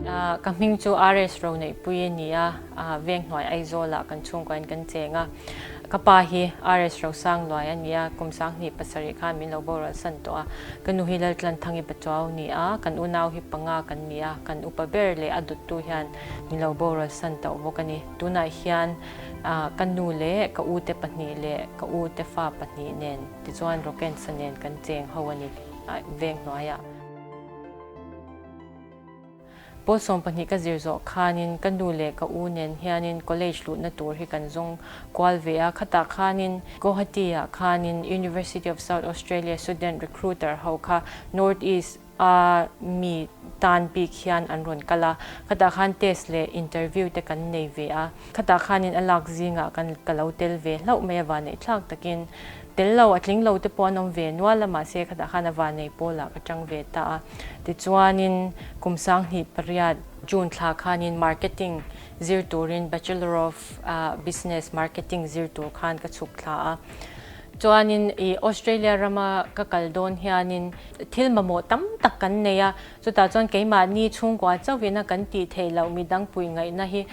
Ka hming chu RS Roneihpui a ni a, Venghnuai Aizawlah kan chhungkuain kan cheng a. Ka pa hi RS Rosangluai a ni a, kum 27 khan min lo boral san tawh a. Ka nu hi Laltlanthangi Pachuau a ni a, kan unau hi panga kan ni a, kan upa ber leh a dawttu hian min lo boral san tawh bawk a ni. Tunah hian ka nu leh ka ute pahnih leh ka ute fa pahnih nen tichuan Rokensa nen kan cheng ho a ni Venghnuaiah. Pawl 12 ka zir zawh khanin ka nu leh ka u nen hianin college luhna tur hi kan zawng kual ve a, khatah khanin Guwahati-ah khanin University of South Australia student recruiter ho kha North East a mi tan bik hian an rawn kal a, khatah khan test leh interview te kan nei ve a, khatah khanin a lak zingah kan ka lo tel ve hlauh mai a vaneihthlak takin tel lo a tling lo te pawh an awm ve nual a mahse khatah khan a vanei pawlah ka tang ve ta a, tichuanin kum 2008 June thla khanin marketing zir turin Bachelor of Business Marketing zir tur khan ka chhuk thla a, chuanin i Australia rama ka kal dawn hianin Thil mamawh tam tak kan nei a, chutah chuan keimahni chhungkua chauhina kan tih theih loh midang puih ngaihna hi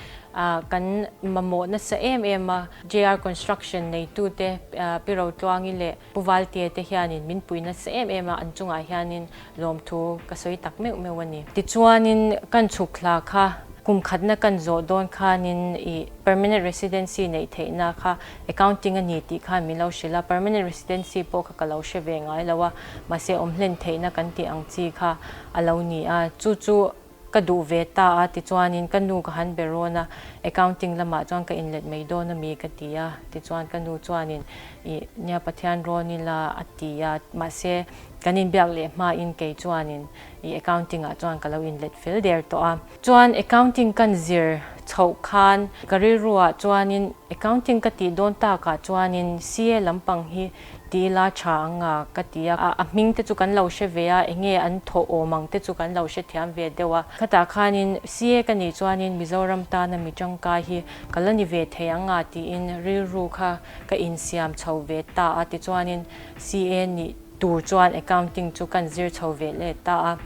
kan mamawh nasa em em a. JR Construction neitute Pi Rotluangi leh Pu Valtie te hianin min pui nasa em em a, an chungah hianin lawmthu ka sawi tak meuh meuh a ni. Tichuanin kan chhuk thla kha kum khatna kan zawh dawn khanin ih permanent residency neih theihna kha accounting a ni tih khan min lo hrilh a, permanent residency pawh kha ka lo hre ve ngai lo a, mahse awm hlen theihna kan tih ang chi kha a lo ni a, chu chu ka duh ve ta a, tichuanin ka nu ka han be rawn a, accounting lamah chuan ka inlet mai dawn a mi ka ti a, tichuan ka nu chuanin ih nia Pathian rawn ila a ti a, mahse kan inbiak leh hmain kei chuanin ih accounting ah chuan ka lo inlet fel der tawh a. Chuan accounting kan zir chhoh khan ka rilruah chuanin accounting ka tih dawn takah chuanin CA lampang hi ti ila tha ang a ka ti a, a hming te chu kan lo hre ve a, enge an thawh awm ang te chu kan lo hrethiam ve deuh a. Khatah khanin CA ka nih chuanin Mizoram tana mi tangkai hi ka la ni ve thei ang a tiin rilru kha ka insiam chho ve ta a, tichuanin CA nih tur chuan accounting chu kan zir chho ve leh ta a.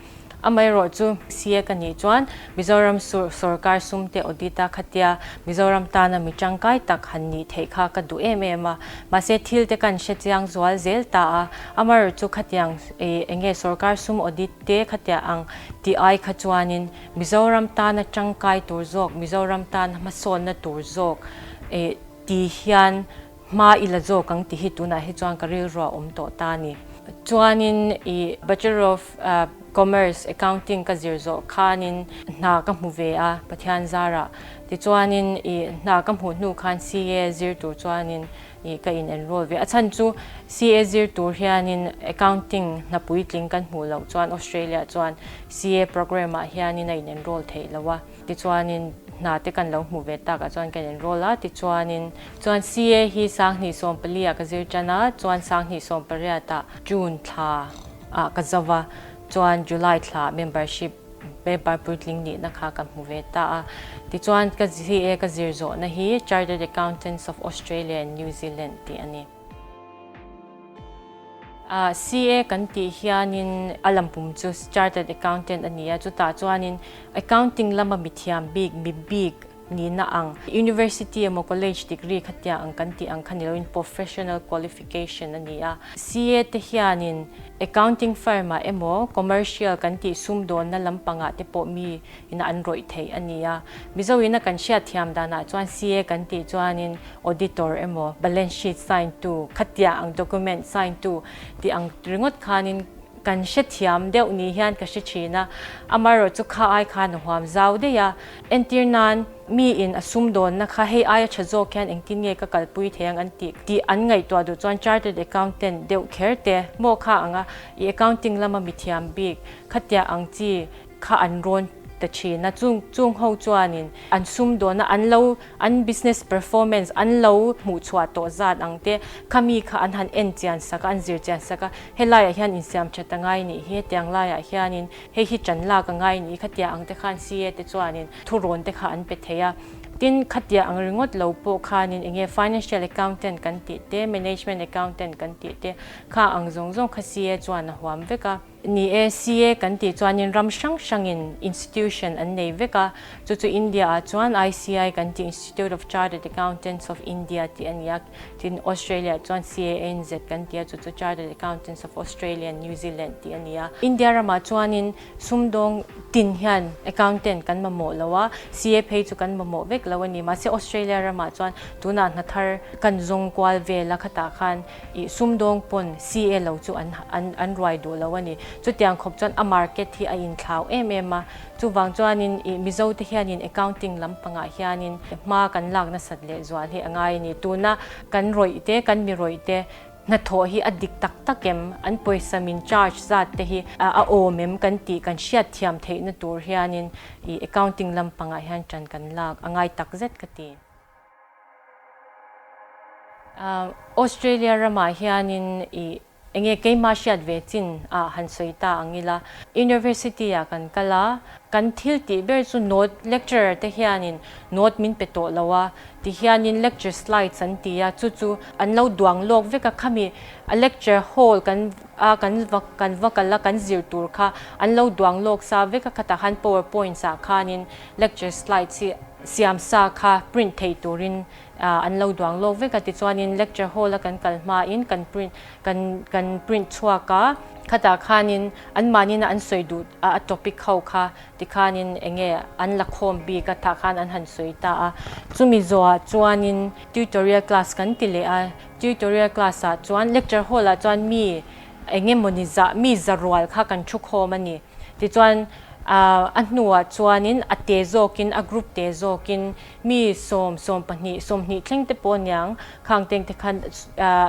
Amaherawh chu CA ka nih chuan Mizoram sorkar sum te audit a khatia Mizoram tana mi tangkai tak han nih theih kha ka duh em em a. Mahse thil te kan hre chiang zual zel ta a. Amaherawh chu khatiang enge sorkar sum audit te khatia ang tih ai kha chuanin Mizoram tana tangkai tur zawk, Mizoram tana hmasawnna tur zawk ti hian Hma i la zawk ang tih hi tunah hi chuan ka rilru a awm tawh ta a ni. Chuanin i Bachelor of Commerce, Accounting, ka zir zawh khanin hna ka hmu ve a, Pathian zarah. Tichuanin i hna ka hmuh hnu khan CA zir tur chuanin i ka in enroll ve. A chhan chu CA zir tur hianin Accounting hna puitling kan hmuh loh chuan Australia chuan CA program ah hianin a in enroll theih loh a. Tichuanin hna te kan lo hmuh ve takah chuan kan enroll a, tichuanin chuan CA hi 2014 ah ka zir tan a, chuan 2018 ah June thla ah ka zo va, chuan July thla ah membership paper puitling nihna kha ka hmu ve ta a, tichuan ka CA ka zir zawhna hi Chartered Accountants of Australia and New Zealand tih a ni. CA kan tih hianin a lampum chu Chartered Accountant a ni a, chutah chuanin accounting lama mithiam bik, mi bik nihna ang, University emaw college degree khatia ang kan tih ang kha ni loin professional qualification a ni a. CA te hianin accounting firm ah emaw commercial kan tih sumdawnna lampangah te pawh mi ina an rawih theih a ni a. Mizo ina kan hriatthiam danah chuan CA kan tih chuanin auditor emaw balance sheet sign tu, khatia ang document sign tu tih ang ringawt khanin kan hrethiam deuh ni hian ka hre thin a. Amaherawh chu kha ai khan a huam zau daih a. Entir nan mi in a sumdawnna kha hei aia tha zawk hian engtin nge ka kalpui thei ang an tih tih an ngaihtuah duh chuan chartered accountant deuh kher te maw kha anga i accounting lama mithiam bik khatia ang chi kha an rawn ta thin a, chung chung ho chuanin an sumdawnna an lo an business performance an lo hmuh chhuah tawh zat ang te kha mi kha an han en chian sak a, an zir chian sak a, helaiah hian insiam that a ngai nih hi, hetiang laiah hianin hei hi tan lak a ngai nih hi khatiang ang te khan CA te chuanin thurawn te kha an pe thei a. Tin, khatia ang ringawt lo pawh khanin enge financial accountant kan tih te, management accountant kan tih te kha ang zawng zawng kha CA chuan a huam vek a. Ni e, CA kan tih chuanin ram hrang hrangin institution an nei vek a, chu chu India ah chuan ICI kan tih Institute of Chartered Accountants of India tih a ni a, tin Australia ah chuan CANZ kan ti a, chu chu Chartered Accountants of Australia and New Zealand tih a ni a. India ramah chuanin Sumdawng tin hian accountant kan mamawh lo a, CA phei chu kan mamawh vek lo a ni. Mahse Australia ramah chuan tunah hna thar kan zawng kual vel a, khatah khan ih sumdawng pawn CA lo chu an an an ruai duh lo a ni. Chutiang khawp chuan a market hi a inthlau em em a, chuvang chuanin ih Mizo te hianin accounting lampangah hianin hma kan lak nasat lehzual hi a ngai a ni. Tuna kan rawih te, kan mi rawih te Hnathawh hi a dik tak tak em? An pawisa min charge zat te hi a awm em kan tih kan hriat thiam theihna tur hianin i accounting lampangah hian ṭan kan lak a ngai tak zet ka ti. Australia ramah hianin i enge keimah hriat ve chin ah han sawi ta ang ila. University ah kan kal a, kan thil tih ber chu note lecturer te hianin note min pe tawh lo a, Ti hianin lecture slides an ti a, chu chu an lo duang lawk vek a, khami a lecture hall kan a kan va kan va kal a kan zir tur kha an lo duang lawk sa vek a, khatah khan power points ah khanin lecture slides hi siam sa kha print thei turin an lo duang lawk vek a, tichuanin lecture hall a kan kal hmain kan print kan kan print chhuak a, khatah khanin anmahnin a an sawi duh a topic ho kha Tikhanin enge an la khawm bik a tah khan an han sawi ta a. Chumi zawhah chuanin tutorial class kan ti leh a, tutorial class ah chuan lecture hall ah chuan mi enge mawni zah mi za rual kha kan thu khawm a ni. Tichuan a hnuah chuanin a te zawkin a group te zawkin Mi sawm, 20, 20 thleng te pawh aniang, khang teng te khan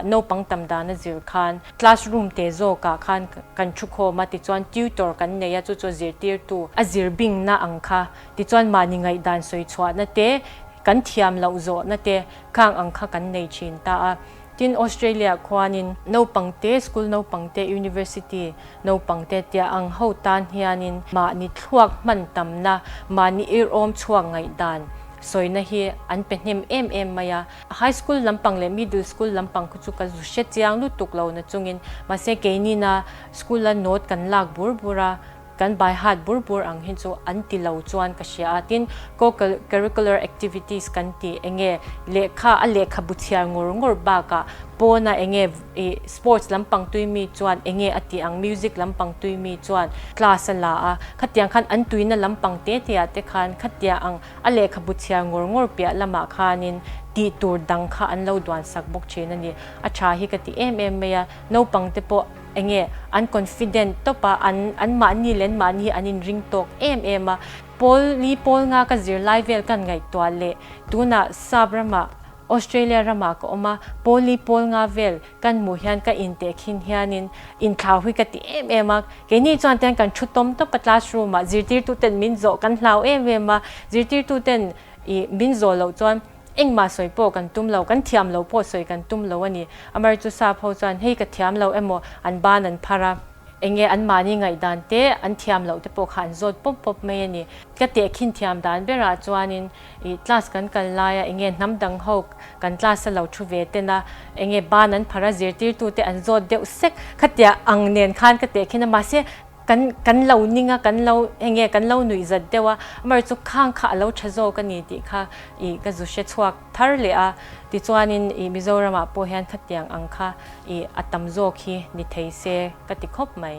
naupang tam dan a zir khan classroom te zawkah khan kan thu khawm a, tichuan tutor kan nei a, chu chu zirtirtu a zir bingna ang kha, tichuan mahni ngaihdan sawi chhuahna te, kan thiam loh zawhna te khang ang kha kan nei thin ta a. Tin Australia khuanin naupang te, school naupang te, university Naupang te tia ang ho tan hianin mahni thluak hman tamna, mahni irawm chhuak ngaihdan sawina hi an pe hnem em em mai a. High school lampang leh middle school lampang khu chu ka zu hre chiang lutuk lo na chungin mahse keinina school a note kan lak bur bur a, kan by heart bur bur ang hi chu an ti lo chuan ka hria a. Tin, co-curricular activities kan tih enge lehkha a lehkhabu chhiar ngawr ngawr bakah pawna enge I sports lampang tui mi chuan enge a tih ang, music lampang tui mi chuan class a la a, khatiang khan an tuina lampang te te ah te khan khatia ang a lehkhabu chhiar ngawr ngawr piah lamah khanin tih tur dang kha an lo duan sak bawk thin a ni. A tha hi ka ti em em mai a, naupang te pawh enge an confident tawp a, an an mahni leh an mahni hi an inring tawk em em a. Pawl li pawl nga ka zirlai vel kan ngaihtuah leh tunah sap ramah Australia ramah ka awm a, Pawli pawl nga vel kan hmuh hian ka inteh khin hianin inthlau hi ka ti em em a, keini chuan tian kan thu tawm tawp a classroom ah zirtirtuten min zawh kan hlau em em a, zirtirtuten ih min zawh loh chuan engmah sawi pawh kan tum lo, kan thiam lo pawh sawi kan tum lo a ni. Amar chu sap ho chuan hei ka thiam lo emaw an ban an phar a, enge anmahni ngaihdan te an thiam loh te pawh kha an zawt pawp pawp mai a ni. Ka tehkhin thiam dan berah chuanin Ih class kan kal laia enge hnam dang ho kan class a lo thu ve ten a, enge ban an phar a zirtirtu te an zawt deuh sek khatia ang nen khan ka teh khin a mahse kan kan lo ning a kan lo enge kan lo nuih zat deuh a amaherawhchu chu khang kha a lo tha zawk a ni tih kha ih ka zu hre chhuak thar leh a tichuanin ih Mizoramah pawh hian khatiang ang kha ih a tam zawk hi ni thei se ka ti khawp mai.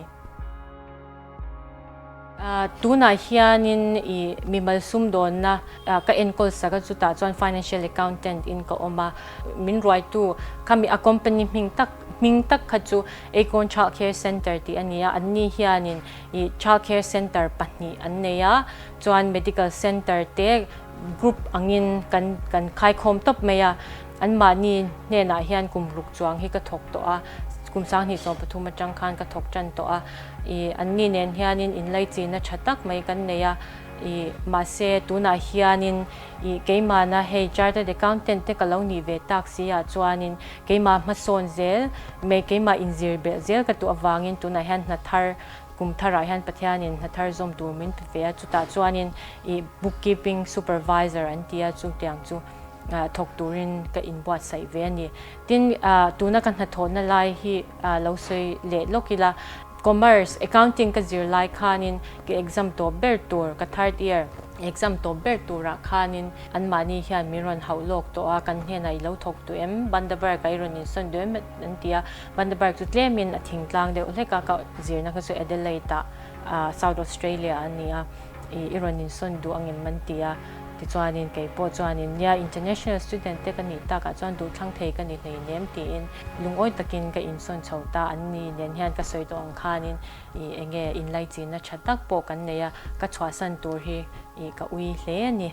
Tunah hianin i mimal sumdawnna ka enkawl sak a, chutah chuan financial accountant in ka awm a. Min ruaitu khami a company hming tak hming tak kha chu Acorn Child Care Centre tih a ni a, anni hianin i child care centre pahnih an nei a, chuan medical centre te group angin kan kan khaikhawm tawp mai a. Anmahni hnenah hian kum ruk chuang hi ka thawk tawh a, kum 2013 atang khan ka thawk tan tawh a. Ih anni nen hianin inlaichina tha tak mai kan nei a, ih mahse tunah hianin ih keimahna hei chartered accountant te ka lo nih ve tak si ah chuanin keimah hmasawn zel mai keimah inzir belh zel ka duh avangin tunah hian hna thar. Kum tharah hian Pathianin hna thar zawm tur min pe ve a, chutah chuanin ih bookkeeping supervisor an ti a, chutiang chu thawk turin ka inbuatsaih ve a ni. Tin, tuna ka hnathawhna lai hi lo sawi leh lawk ila, Commerce, Accounting ka zir lai khanin ka exam tawp ber tur, ka third year exam tawp ber turah khanin anmahni hian min rawn hauh lawk tawh a, kan hnenah i lo thawk duh em? Bundaberg ah i rawn insawn duh em? an ti a, Bundaberg chu tlemin a thingtlang deuh hlek a, ka zirna kha chu Adelaide ah South Australia a ni a, i rawn insawn duh angem an ti a, tichuanin kei pawh chuanin nia international student te ka nih takah chuan duhthlang thei ka ni hleinem tiin lungawi takin ka insawn chho ta an ni nen hian ka sawi tawh ang khanin i enge inlaichinna tha tak pawh kan nei a, ka chhuahsan tur hi i ka ui hle a ni.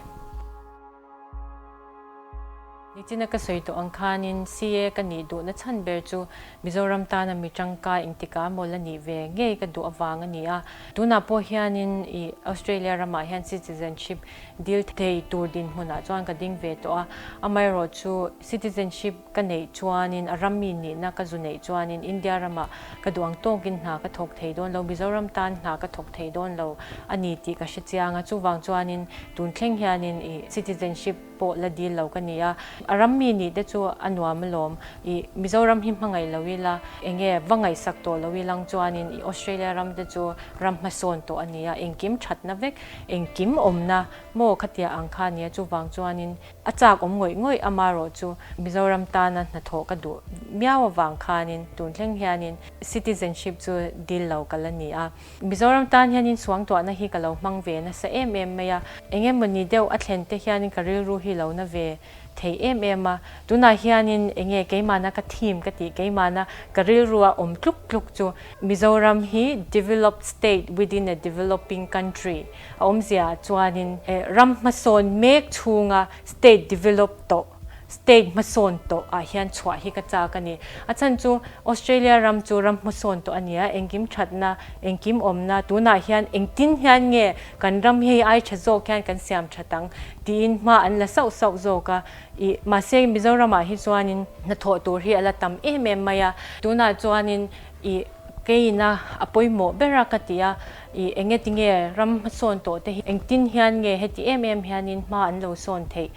Nichina ka sawi tawh ang khanin CA ka nih duhna chhan ber chu Mizoram tana mi tangkai engtikah maw la nih ve ngei ka duh avang a ni a. Tunah pawh hianin i Australia ramah hian citizenship dil thei tur dinhmunah chuan ka ding ve tawh a. Amaherawhchu citizenship ka neih chuanin a ram mi nihna ka zu neih chuanin India ramah ka duh ang tawkin hna ka thawk thei dawn lo, Mizoram tan hna ka thawk thei dawn lo a ni tih ka hre chiang a. Chuvang chuanin tun thleng hianin i citizenship pawh la dil lo ka ni a, a ram mi nih te chu a nuam alawm. I Mizoram hi hmangaih lo ila, enge va ngaihsak tawh lo ilang chuanin i Australia ram te chu ram hmasawn tawh a ni a, engkim thatna vek, engkim awmna maw khatia ang kha a ni a, chuvang chuanin a chak awm ngawih ngawih amarawh chu Mizoram tana hnathawh ka duh miau avang khanin tun thleng hianin citizenship chu dil lo ka la ni a. Mizoram tan hianin suangtuahna hi ka lo hmang ve nasa em em mai a, eng emawni deuh a thlen te hianin ka rilru hi lo na ve thei em em a, tunah hianin enge keimahna ka theme ka tih keimahna ka rilrua awm tluk tluk chu Mizoram hi developed state within a developing country a awmzia chuanin ram hmasawn mek chhunga state develop tawh State hmasawn tawh ah hian chhuah hi ka chak a ni. A chhan chu Australia ram chu ram hmasawn tawh a ni a, engkim thatna, engkim awmna, tunah hian engtin hian nge kan ram hi ai tha zawk hian kan siam that ang tiin hma an la sauh sauh zawk a. Ih, mahse Mizoramah hi chuanin hnathawh tur hi a la tam em em mai a, tunah chuanin ih keina a pawimawh ber a ka ti a, ih enge tinge ram hmasawn tawh te hi engtin hian nge heti em em hianin hma an lo sawn theih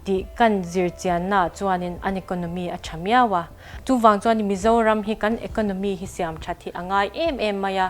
tih kan zir chiannaah chuanin an economy a tha miau a. Chuvang chuan Mizoram hi kan economy hi siam that hi a ngai em em mai a,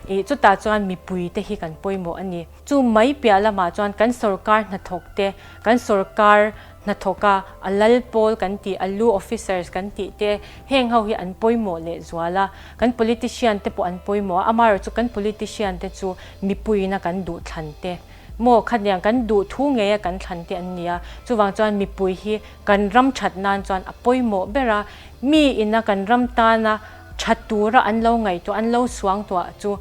ih chutah chuan mipui te hi kan pawimawh a ni. Chu mai piah lamah chuan kan sorkar hnathawk te, kan sorkar hnathawk a, a lal pawl kan tih, a lu officers kan tih te, heng ho hi an pawimawh leh zual a. Kan politician te pawh an pawimawh a, amaherawhchu kan politician te chu mipuiina kan duhthlan te, Maw khatiang kan duh thu ngei a kan thlan te an ni a, chuvang chuan mipui hi kan ram that nan chuan a pawimawh ber a, mi ina kan ram tana tha tura an lo ngaihtuah, an lo suangtuah chu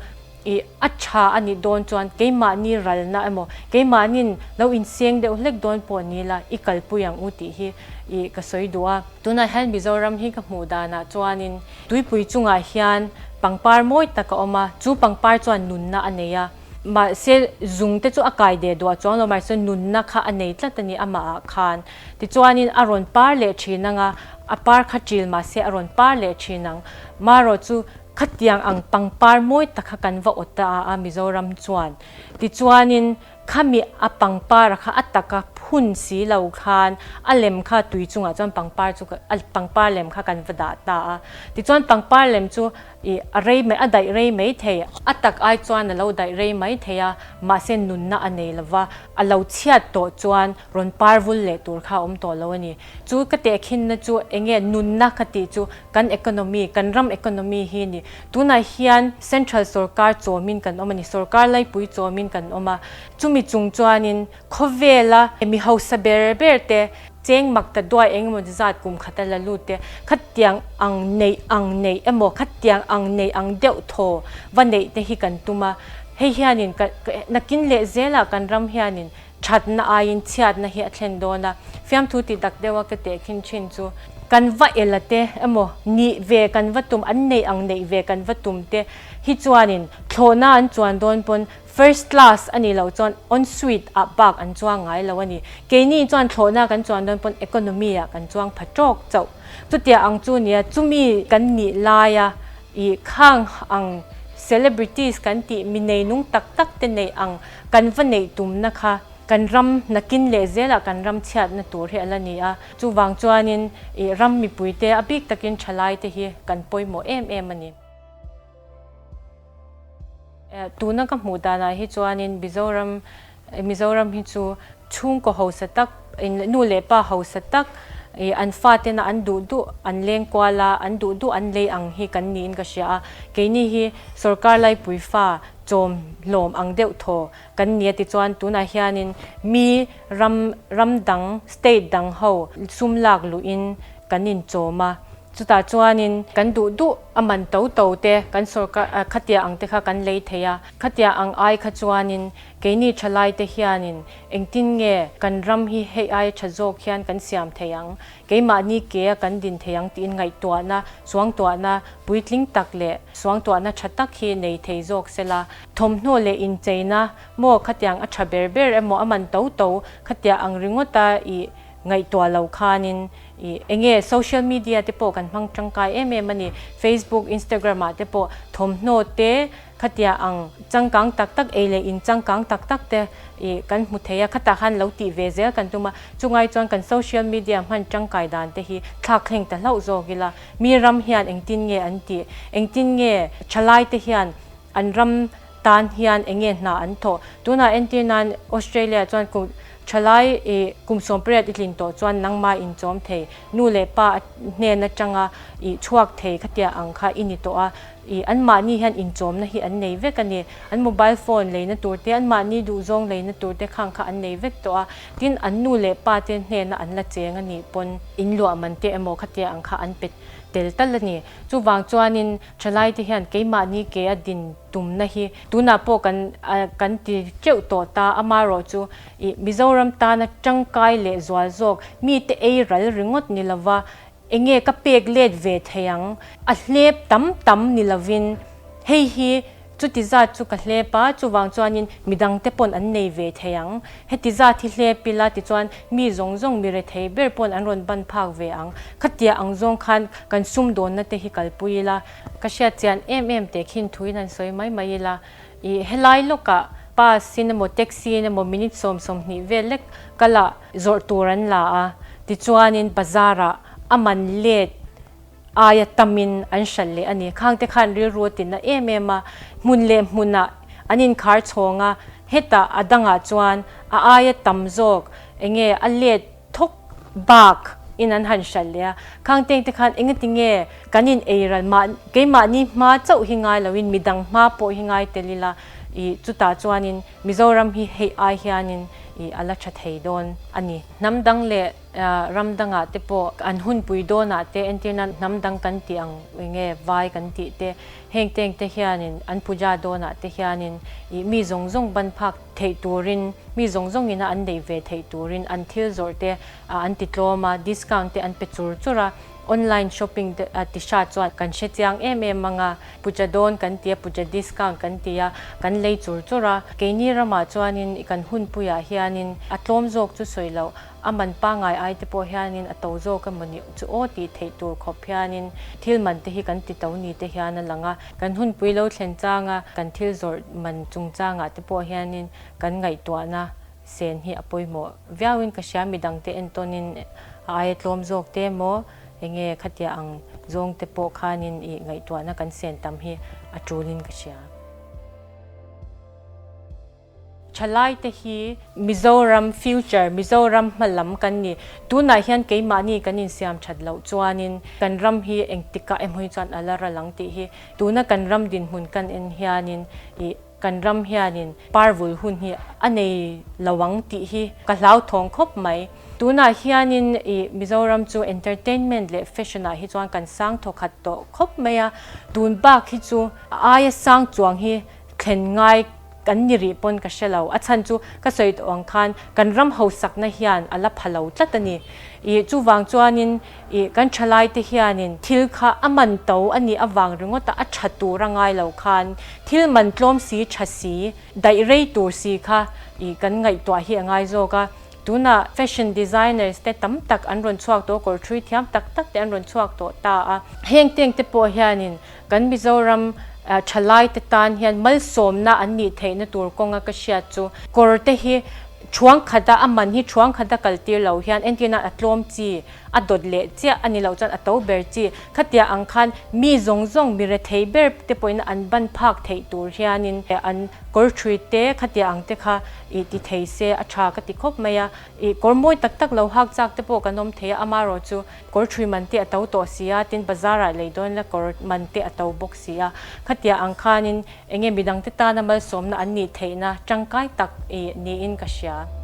ih a tha a nih dawn chuan keimahni ralna emaw keimahnin lo inseng deuh hlek dawn pawh ni la i kalpui ang u tih hi ih ka sawi duh a. Tunah hian Mizoram hi ka hmuh danah chuanin tuipui chungah hian pangpar mawi tak a awm a, chu pangpar chuan nunna a nei a. Mahse, zung te chu a kai deh duah chuang lo, mahse nunna kha a nei tlat a ni amahah khan. Tichuanin a rawn par leh thin ang a, a par kha ṭil mahse a rawn par leh thin ang. Marawh chu khatiang ang pangpar mawi tak kha kan va awt ta a Mizoram chuan. Tichuanin khami a pangpara kha a taka phun si lo khan a lem kha tui chungah chuan pangpar chu pangpar lem kha kan va dah ta a. Tichuan pangpar lem chu I a rei mai, a daih rei mai thei. A tak ai chuan a lo daih rei mai thei a, mahse nunna a nei lova, a lo chhiat tawh chuan rawn par vul leh tur kha a awm tawh lo a ni. Chu ka tehkhinna chu enge nunna ka tih chu kan economy, kan ram economy hi a ni. Tunah hian central sorkar chawmin kan awm a ni, sorkar laipui chawmin kan awm a, chumi chung chuanin Khawvela mi hausa ber ber te, cheng mak ta duai eng emaw zat kum khat a la lut te, khatiang ang neih ang neih emaw khatiang ang neih ang deuh thaw va neih te hi kan tum a. Hei hianin nakin leh zelah kan ram hianin thatna aiin chhiatna hi a thlen dawn a. Fiamthu ti dak deuha ka tehkhin thin chu kan va ela te emaw nih ve kan va tum an neih ang neih ve kan va tum te hi chuanin thlawhna an chuan dawn pawn First class a nih loh chuan en suite ah bak an chuang ngai lo a ni. Keini chuan thlawhna kan chuan dawn pawn economy ah kan chuang pha tawk chauh. Chutia ang chu nia chumi kan nih laia ih khang ang Celebrities kan tih mi neinung tak tak te neih ang kan va neih tumna kha kan ram nakin leh zelah kan ram chhiatna tur hi a la ni a. Chuvang chuanin ih ram mipuite a bik takin thalaite hi kan pawimawh em em a ni. Tuna ka hmuh danah hi chuanin Mizoram Mizoram hi chu chhungkaw hausa tak, nu leh pa hausa tak, an fatena an duh duh an leng kual a, an duh duh an lei ang hi kan niin ka hria a. Keini hi sorkar laipui fa chawm hlawm ang deuh thaw kan ni a tichuan tunah hianin mi ram ram dang, state dang ho sum lak luhin kan inchawm a. Chutah chuanin kan duh duh a man to to te kan sorkar khatia ang te kha kan lei thei a, khatia ang ai kha chuanin keini thalai te hianin engtin nge kan ram hi hei aia tha zawk hian kan siam thei ang, keimahni ke a kan din thei ang tiin ngaihtuahna, suangtuahna puitling tak leh suangtuahna tha tak hi nei thei zawk sela. Thawmhnaw leh incheina maw khatiang a tha ber ber emaw a man to to khatia ang ringawta i ngaihtuah lo khanin Ih, enge social media te pawh kan hmang tangkai em em a ni. Facebook, Instagram ah te pawh thawmhnaw te khatia ang changkang tak tak ei leh in changkang tak tak te ih kan hmu thei a, khatah khan lo tih ve zel kan tum a. Chungai chuan kan social media hman tangkai dan te hi thlak thleng ta hlauh zawk ila. Mi ram hian engtin nge an tih? Engtin nge thalai te hian An ram tan hian eng nge hna an thawh? Tunah entir nan Australia chuan kum thalai i kum 18 i tlin tawh chuan nangmah inchawm thei, nu leh pa hnen atanga i chhuak thei khatia ang kha i ni tawh a. I anmahni hian inchawmna hi an nei vek a ni. An mobile phone leina tur te, anmahni duhzawng leina tur te khang kha an nei vek tawh a. Tin, an nu leh pa te hnena an la cheng a nih pawn inluah man te emaw khatia ang kha an pe tel tal a ni. Chuvang chuanin Thalaite hian keimahni ke a din tumna hi tunah pawh kan kan ti teuh tawh ta, amaherawh chu ih Mizoram tana tangkai leh zual zawk mite ei ral ringawt ni lova enge ka pek let ve thei ang, a hlep tam tam ni lovin hei hi chuti zat chu ka hlep a, chuvang chuanin midangte pawn an nei ve thei ang, heti zat hi hlep ila tichuan mi zawng zawng mi rethei ber pawn an rawn ban phak ve ang, khatia ang zawng khan Kan sumdawnna te hi kalpui ila, ka hriat chian em em teh khin thuin han sawi mai mai ila, ih helai lawkah bus in emaw taxi in emaw minute 20 vel lek kal ah zawrh tur an la a, tichuanin bazar ah a man let aia tamin an hralh leh a ni. Khang te khan rilru a tinna em em a, hmun leh hmun ah an inkhar chhawng a, hetah a dangah chuan a aia tam zawk enge a let Thawk bak in an han hralh leh a, khang teng te khan engati nge kan in ei ral mah keimahni hma chauh hi ngai loin midang hma pawh hi ngai tel ila ih chutah chuanin Mizoram hi hei ai hianin ih a la tha thei dawn a ni. Hnam dang leh ram dangah te pawh an hunpui dawnah te entirna hnam dang kan tih ang enge vai kan tih te heng teng te hianin an puja dawnah te hianin ih mi zawng zawng ban phak theih turin, mi zawng zawngin a an neih ve theih turin an thil zawrh te an ti tlawm a, discount te an pe chur chur a, online shopping te ti hra chuan kan hre chiang em em ang a, puja dawn kan ti a, puja discount kan ti a, kan lei chur chur a, keini ramah chuanin i kan hunpuiah hianin a tlawm zawk chu sawi loh, a man pangngai ai te pawh hianin a to zawk emaw ni chu aw tih theih tur khawp hianin thil man te hi kan ti to ni te hian a lang a. Kan hunpui lo thlen changa kan thil zawrh man chungchangah te pawh hianin kan ngaihtuahna sen hi a pawimawh viauin ka hria, midangte entawnin a aia tlawm zawk te emaw enge khatia ang zawng te pawh khanin ih ngaihtuahna kan sen tam hi a tulin ka hria. Thalaite hi Mizoram future, Mizoram hmalam kan ni. Tunah hian keimahni kan insiam that loh chuanin kan ram hi engtikah emaw hi chuan a la ral ang tih hi tuna kan ram dinhmun kan en hianin ih kan ram hianin parvul hun hi a nei lo ang tih hi ka hlauthawng khawp mai. Tunah hianin ih Mizoram chu entertainment leh fashion ah hi chuan kan sang thawkhat tawh khawp mai a, tun bak hi chu a aia sang chuang hi thlen ngai kan ni rih pawn ka hre lo. A chhan chu ka sawi tawh ang khan kan ram hausakna hian a la pha lo tlat a ni. Ih chuvang chuanin ih kan thalaite hianin thil kha a man to a nih avang ringawta a tha tur a ngai lo khan thil man tlawm si tha si daih rei tur si kha ih kan ngaihtuah hi a ngai zawk a. Tunah fashion designers te tam tak an rawn chhuak tawh a, kawr thui thiam tak tak te an rawn chhuak tawh ta a. Heng teng te pawh hianin kan Mizoram Thalaite tan hian malsawmna an nih theihna tur kawnga ka hriat chu kawr te hi thuang khata a man hi thuang khata kal tir lo hian entirna a tlawm chi a dawt leh chiah a ni loh chuan a to ber chi khatia ang khan mi zawng zawng mi rethei ber te pawhin an ban phak theih tur hianin an kawr thui te khatia ang te kha ih ti thei se a tha ka ti khawp mai a ih kawr mawi tak tak lo hak chak te pawh kan awm thei a amaherawh chu Kawr ṭhui man te a to tawh si a, tin bazar ah lei dawn la kawr man te a to bawk si a. Khatia ang khanin enge midangte tana malsawmna an nih theihna tangkai tak i niin ka hria.